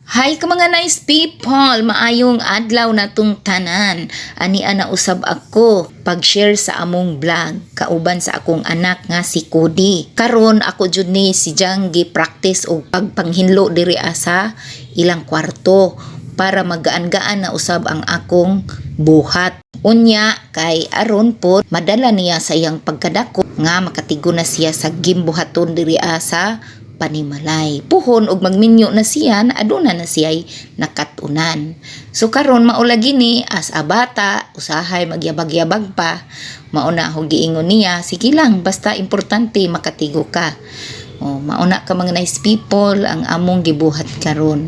Hi ka mga nice people, maayong adlaw natong tanan. Ani ana usab ako pag-share sa among vlog kauban sa akong anak nga si Cody. Karon ako jud ni si Jang gi-practice og pagpanghinlo diri sa ilang kwarto para magaan-gaan na usab ang akong buhat. Unya kay aron po madala niya sa iyang pagkadako nga makatigo na siya sa gimbuhaton diri sa panimalay. Puhon og magminyo na siya na aduna na siya'y nakatunan. So karon mao lagi ni as a bata, usahay magyabag-yabag pa. Mao na ako giingon niya, sige lang, basta importante makatigo ka. O, mao na ka mga nice people ang among gibuhat karon.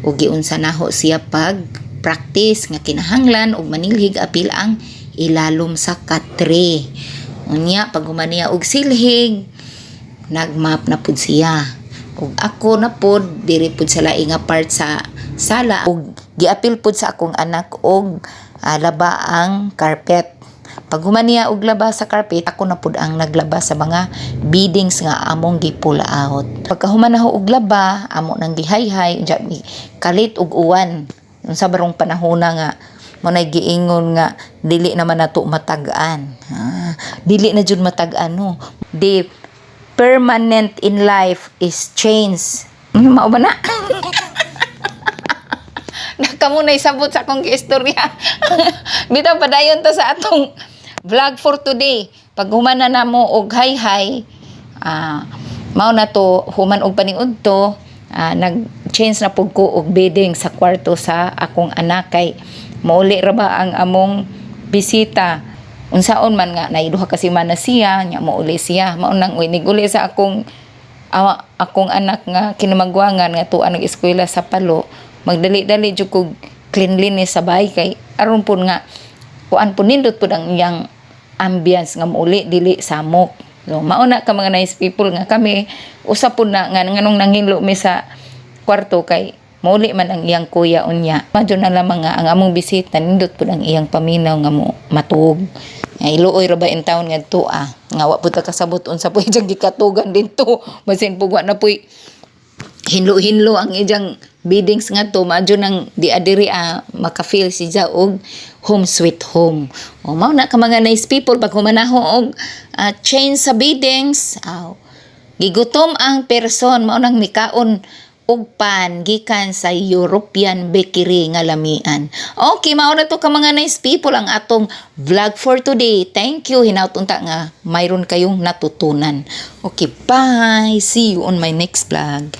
O giunsa naho siya pag practice nga kinahanglan og manilhig apil ang ilalom sa katre. Unya pag human niya og silhig, nagmap na pud siya. Ug ako na pod diri pud sa laing nga part sa sala ug giapil pud sa akong anak og laba ang carpet. Pag human niya og laba sa carpet, ako na pud ang naglaba sa mga beddings nga among gi-pull out. Pagkahuman nako og laba, amo nang gihayhay, unya kalit og uwan. Unsa barong panahona nga mo nay giingon nga dili naman nato matag-an. Dili na jud matag-an, no. The permanent in life is change. Mao ba na? Kamo na isabot sa akong giistorya. Bitaw, padayon ta sa atong vlog for today. Pag human na namo og hay-hay, mao na to, human og paniud to, nag-change na pud ko og bedding sa kwarto sa akong anak kay mauli ra ba ang among bisita. Unsaon man nga naiduha kasi man na siya, nya mauli siya. Mao nang uy niguli sa akong anak nga kinamagwangan nga tuan nag-eskwela sa Palo, magdali-dali jud kog cleanliness sa bahay kay aron pud nga kuan pud, nindot pud ang iyang ambience nga mauli dili samok. So mao na ka mga nice people nga kami usa pud na nga nganong nanghinlo mi sa kwarto kay mauli man ang iyang kuya unya. Madyo na lamang nga ang among bisita nindot pud ang iyang paminaw nga mo matuog. Nga iluoy ra ba in town ngadto nga wa pud ta kasabot unsa po iyang gikatugan didto. Basin pug wa na puy hinlo-hinlo ang iyang beddings nga to, maadyo nang di adiri maka-feel si siya og home sweet home. O mao na ka mga nice people, pag humanaho og change sa beddings, aw, gigutom ang person, mao nang mikaon og pan gikan sa European Bakery nga lamian. Okay, mao na to ka mga nice people ang atong vlog for today. Thank you. Hinaut unta nga mayroon kayong natutunan. Okay, bye. See you on my next vlog.